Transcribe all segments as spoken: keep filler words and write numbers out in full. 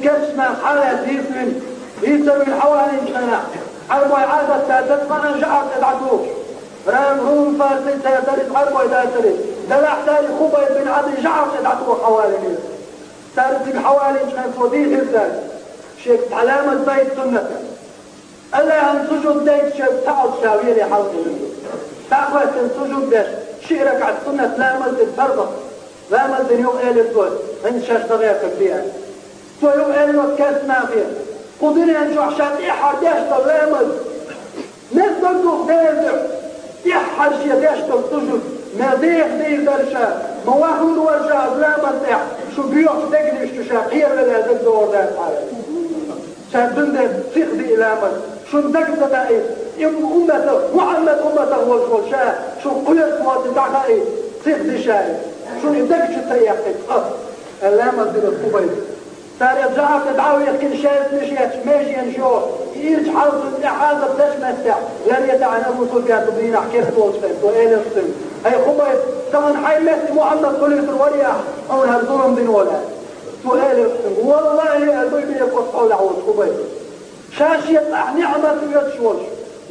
Керчна хьалаьцна йийцавина, йийцавина хьавалийначу хенахь, Ӏарбой Ӏадатца дацахьана жаӀар тӀе дӀатухуш. Рам, Рум, Фарсица дара иза Ӏарбой дацара. Делахь цара Хубайб бин Ӏади жаӀар тӀе дӀатухуш хьавалийна иза. Цара цига хьавалийначу хенахь цо дийхира цаьрга, шега цхьа ламаз дайта суннат. Аллахьан сужуд дайта шега цхьаалц ша веле хьалха. Цхьа а хоьттина сужуд деш, ши ракаӀат суннат ламаз дина, фарз ламаз дина, юха элира цо, хӀинца шаьш дан гӀертарг де аьлла. Цо юха элира оцу керста нахе, кху дуьнен чохь ша тӀаьххьара деш долу ламаз, мел дог духу Делан дуьхьа, тӀаьххьара шен деш долу сужуд, мел деха дийр дара ша, ма вахлур вара ша оцу ламаз тӀехь, шу боьхачу дегнаш чу ша кхеравелла дагадогӀур дац хьара. Ша дуьненан сиха диъ ламаз, шуна дага ца даий, и умматах, Мухьаммад умматах волуш волу ша, шуна кхоьруш воцург дӀахаий, сиха ди ша и. Шуна и дага чу ца эккхий, ас, аьлла, ламаз дира Хубайб. Цара жаӀар тӀе дӀа а вехкина, шаьлтанаш етташ, меженаш йоху, и ирча хьалха цунна тӀехь Ӏазап дечу меттехь, ларъе таӀийна Абу Суфьян цу дийнахь керста волчу хенахь, цо элира цуьнга: «ХӀай Хубайб, тахана хьайн метте Мухьаммад хуьлуьйтур варий ахь, хьуна хӀара зулам дина волу?» Цо элира цуьнга: «Валлахьи, аьлла, дуй бехк оцу хьолехь волчу Хубайб». Ша шен цӀахь ниӀмат оьцуш волуш,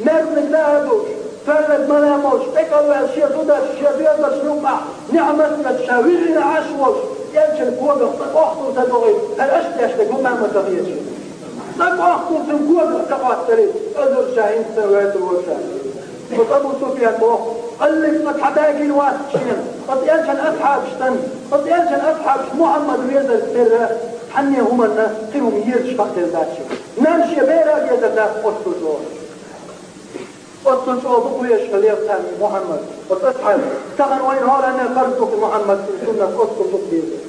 мерзаниг даа а дууш, тоьлларг мала а молуш, тӀекӀалваьлла шен зударшна, шен доьзалшна юкъахь ниӀмат оьцуш, ша вижина Ӏаш волуш, элчан когах цкъа къохтур ца догӀий, хӀара аша деш дерг хӀумма а ма ца хеташ. Цкъа къохтур цуьнан когах ца къоттарий, оьзур ша хӀинца ца вевзар вара ша. Оцу Абу Суфьян боху: «Аллиг цкъа цхьа дагийна вац шена, оцу элчан асхьабаш санна, оцу элчан асхьабаш Мухьаммад везарг терра, цхьанне хӀуманна кхин хӀума езаш хаа делла дац шена. Нанна шен бера а везар дац оццул чӀогӀа». Оццул чӀогӀа дукха везаш хилла царна Мухьаммад, оцу асхьабаша. Тахана вайна хӀоранна а харц ду-кх Мухьаммад, цуьнан суннат оццул дукха безар.